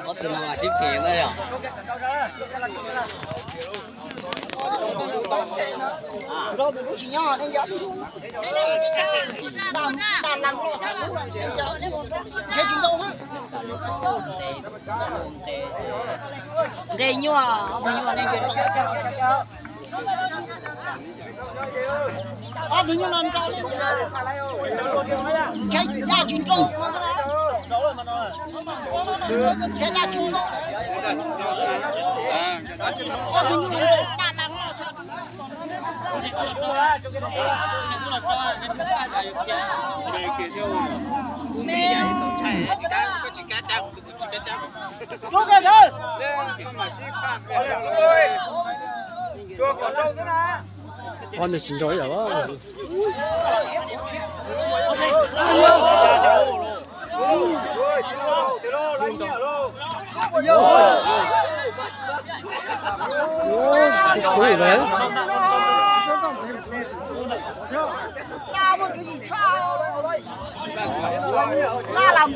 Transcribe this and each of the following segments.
Ob tug no mas sib phem ntag yog. Nqe nyuaj, ob tug nyuaj nej nce rau. Ob tug nyuaj no nrau, ntshe daj tsis nrau. Ntshe daj tsis nrau. Ob tug nyuaj no daj daj. Ob ntawd tsis nrau ib yam. Tub lawm.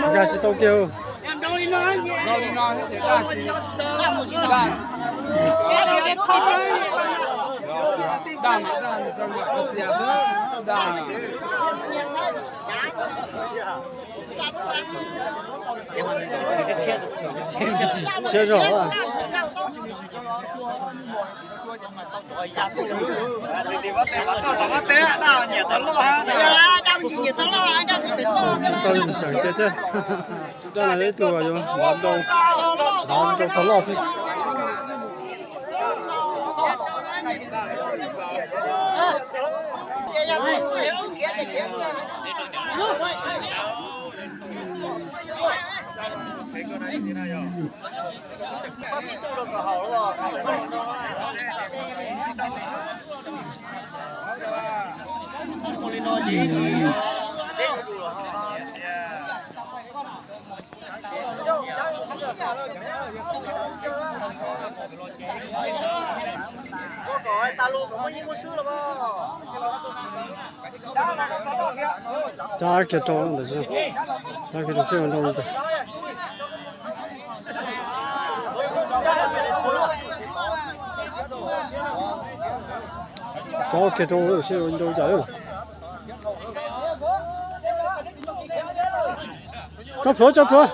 Nkag tsis tau kiag. Tshiab zog. Tsis tau tseem tiag thiab. Tus daj no ib tug yuav ntav nrau, ntav nrau tog loj xwb. Tsa kiag rau ntawm, tsa kiag rau seb ua nrau li cas. Tsa kiag rau seb ua nrau li cas. Tso plhuav, tso plhuav.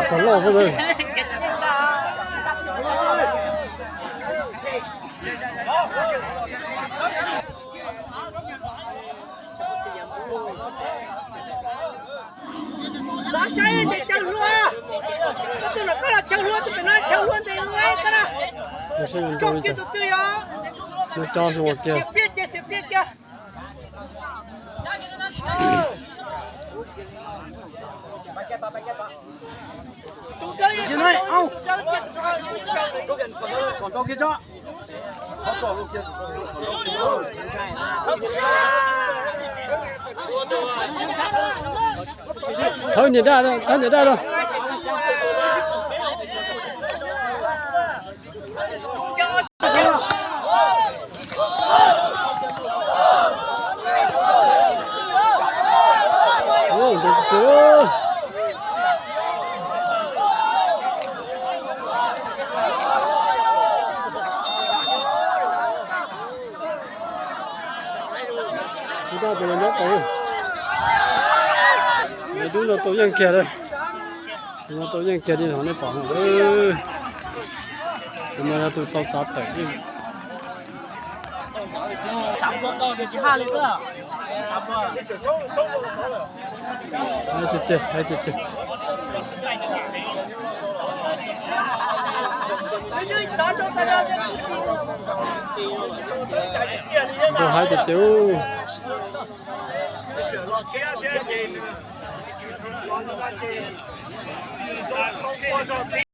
Tog loj xwb na. Xav saib ces chaw hlua, koj tus lawm koj los chaw hlua, tus pem no chaw hlua ntev ua koj na. Tso kiag tus twg yog. Xiam piaj cia, xiam piaj cia. Thawb niam daj, thawb niam daj rau. Kuv tab pem los nyob tau. Tus no tau yeej kiag li. Tus no tau yeej kiag li no nej pom no. Tus no yog tus tau txav tawm li. Hais tiag tiag, hais tiag tiag. Tus hais tiag tiag.